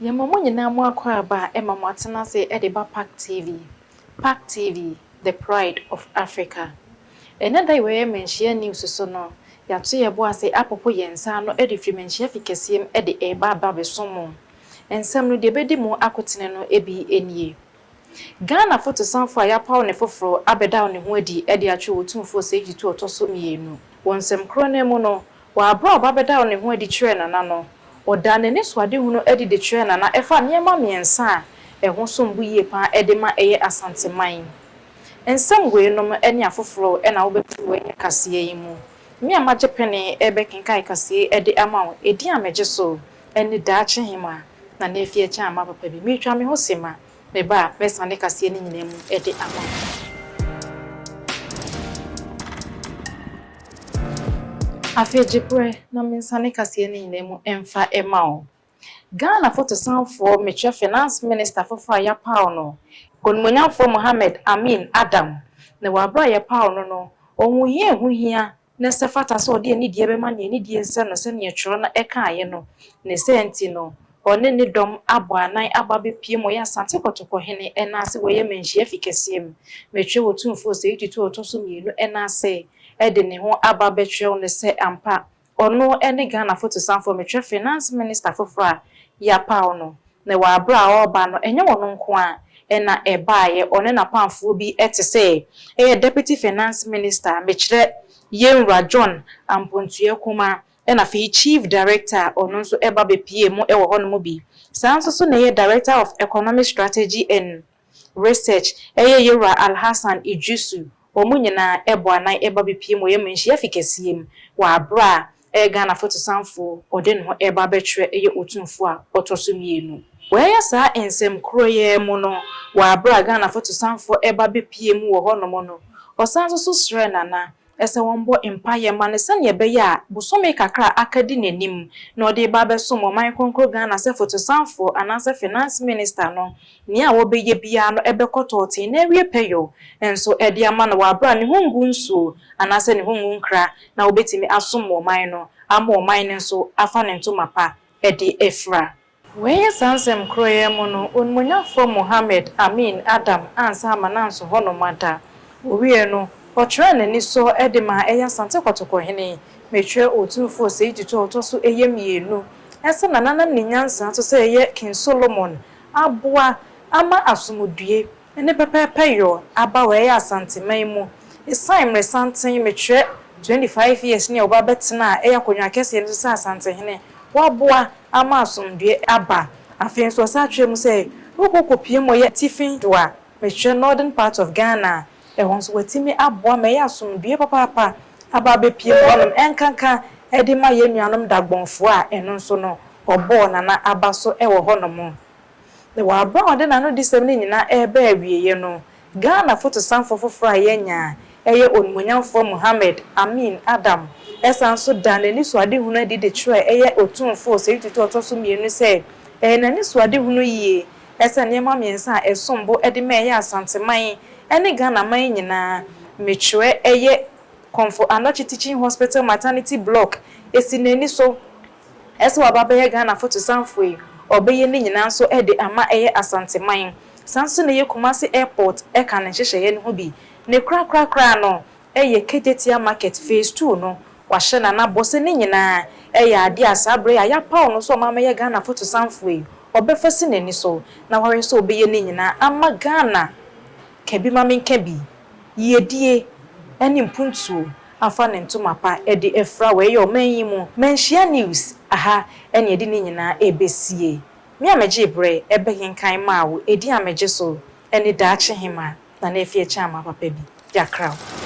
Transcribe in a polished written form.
Yɛma mo nyinaa mo akwaaba ma mo atena ase de ba Park TV. Park TV, the pride of Africa. Ɛnnɛ da yi wɔyɛ Manhyia News so no, yɛato yɛn bo ase apopo yɛn nsa ano de firi Manhyia fi kɛseɛ mu de reba aba abɛsom mo. Nsɛm no, deɛ ɛbɛdi mu akotene no bi nie. Ghana fotosanfo a yɛapaw no foforo abɛdaw ne ho adi de akyerɛ Otumfoɔ Osei Tutu a ɔtɔ so mmienu. Wɔ nsɛm korɔ no ara mu no, wɔ abere a ɔba bɛdaw ne ho adi kyerɛɛ Nana no, ɔdaa n'anisoadehunu adi de kyerɛɛ Nana ɛfa nneɛma mmiɛnsa a ɛho som bo yie paa de ma ɛyɛ Asanteman. Nsɛm weinom ne afoforo na wobɛte wɔ ɛyɛ kaseɛ yi mu. Me a magye pene rebɛkenkan kaseɛ yi de ama wo, edin a megye so ne Daakye Hema, Nana Afie Akyang papa bi. Meretwa me ho sima. Me ba a, mɛsane kaseɛ no nyinaa mu de ama wo. Afei gye berɛ na mensane kaseɛ no nyinaa mu mfa mma wo. Ghana fotosanfoɔ mekyerɛ Finance Minister foforɔ a yɛapaw no, Onimuonyamfoɔ Mohammed Amin Adam, na wɔ aberɛ a yɛpaw no no, ɔhuu hia a ɛho hia na ɛsɛ fata sɛ ɔde anidie bɛma nea anidie nsɛ no sɛdeɛ twerɛ no kaeɛ no, ne saa nti no, ɔne ne dɔm abɔ anan aba abɛpue mu, ɔyɛ Asante Kɔtɔkɔ hene nan ase wɔ ɛyɛ Manhyia fi kɛseɛ mu. Metwerɛ Otumfoɔ Osei Tutu a ɔtɔ so mmienu nan ase de ne ho aba abɛtwerɛ no sɛ ampa Ɔno ne Ghana fotosanfoɔ, metwerɛ Finance Minister foforɔ a yɛapaw no, na wɔ aberɛ a ɔreba no, ɛnyɛ ɔno nko ara na ɛbaeɛ, ɔne n'apamfoɔ bi te sɛ ɛyɛ Deputy Finance Minister, mekyerɛ yɛn Wura John Ampontuah Kumah, ɛna afei Chief Director a ɔno nso ba bɛpuee mu wɔ hɔnom bi. Saa nso so na ɛyɛ Director of Economic Strategy and Research, ɛyɛ Yewura Alhassan Iddrisu, wɔn nyinaa bɔ anan ba bepue mu wɔ yɛn manhyia fi kɛseɛ mu wɔ aberɛ a ɛyɛ Ghana fotosanfoɔ ɔde ne ho reba abɛtwerɛ ɛyɛ Otumfoɔ a ɔtɔ so mmienu. Wɔɛyɛ saa nsɛm korɔ yi ara mu no wɔ aberɛ a Ghana fotosanfoɔ reba bepue mu wɔ hɔ nom no, ɔsan nso so srɛɛ Nana sɛ wɔmmɔ mpaeɛ mma no sɛdeɛ ɛbɛyɛ a bosome kakra a aka di n'anim na ɔde reba abɛsom ɔman kronkron Ghana sɛ fotosanfoɔ anaasɛ finance minister no, nea wɔbɛyɛ biara no ɛbɛkɔ tɔɔtee na awie pɛyɔ nso de ama no wɔ aberɛ a ne ho ngu nsuo anaasɛ ne ho ngu nkra na wɔbɛtumi asom ɔman no ama ɔman no nso afa ne ntoma pa de afira. Wei saa nsɛm korɔ yi ara mu no, Onimuonyamfoɔ Mohammed Amin Adam ansa amma no anso hɔnom ada. Ɔwieɛ no, ɔkyerɛɛ n'anisɔ de maa ɛyɛ Asante Kɔtɔkɔ hene, Mekyerɛ Otumfoɔ Osei Tutu a ɔtɔ so ɛyɛ mmienu, sɛ nananam ne nyansa so sɛ ɛyɛ King Solomon aboa ama asomdue ne pɛpɛɛpɛyɔ aba wɔ ɛyɛ Asanteman mu. Ɛsiane mmeresanten, mekyerɛ 25 years ne a ɔba bɛtenaa ɛyɛ akonnwa kɛseɛ no so sɛ Asantehene, waboa ama asomdwoeɛ aba. Afei nso ɔsan kyerɛɛ mu sɛ wokɔ kɔpue mu ɛyɛ atifi do a, mekyerɛ northern part of Ghana a, ɛhɔ nso watumi aboa ma ɛyɛ asomdwoeɛ papaapa aba abɛpue mu hɔnom ɛnkanka de ma yɛn nuanom Dagbonfoɔ a ɛno nso no ɔbɔɔ Nana aba so wɔ hɔnom. Na wɔ aberɛ a ɔde n'anodisɛm no nyinaa reba awieɛ no, Ghana fotosanfoɔ foforɔ a yɛanya a ɛyɛ Onimuonyamfoɔ Mohammed Amin Adam san nso daa n'anisoadehunu adi de kyerɛɛ ɛyɛ Otumfoɔ Osei Tutu a ɔtɔ so mmienu sɛ ɛyɛ n'anisoadehunu yie sɛ nneɛma mmiɛnsa a ɛsom bo de ma ɛyɛ Asanteman ne Ghanaman nyinaa mekyerɛ ɛyɛ Komfo Anokye Teaching Hospital Maternity Block si n'ani so Ɛsɛ waba abɛyɛ Ghana fotosanfoɔ yi, ɔbɛyɛ ne nyinaa nso de ama ɛyɛ Asanteman. Saa nso na ɛyɛ Kumasi Airport ka ne nhyehyɛeɛ no ho bi. Ne korakorakora no yɛ Kejetia Market Phase Two no. Wahyɛ Nana bɔ sɛ ne nyinaa yɛ adeɛ a saa berɛ yi a yɛapaw no sɛ ɔma mmɛyɛ Ghana fotosanfoɔ yi, ɔbɛfa si n'ani so na wahwɛ sɛ ɔbɛyɛ ne nyinaa ama Ghana. Ka bi ma menka bi, yiedie ne mpuntuo afa ne ntoma pa de afira wɔ ɛyɛ ɔman yi mu. Manhyia news aha ɛne ɛde ne nyinaa ɛbɛsie. Me a megyee berɛ ɛbɛkenkan maa wo, ɛdin a megye so ɛne Daakye Hema Nana Afie Akyang papa bi, Yakraw.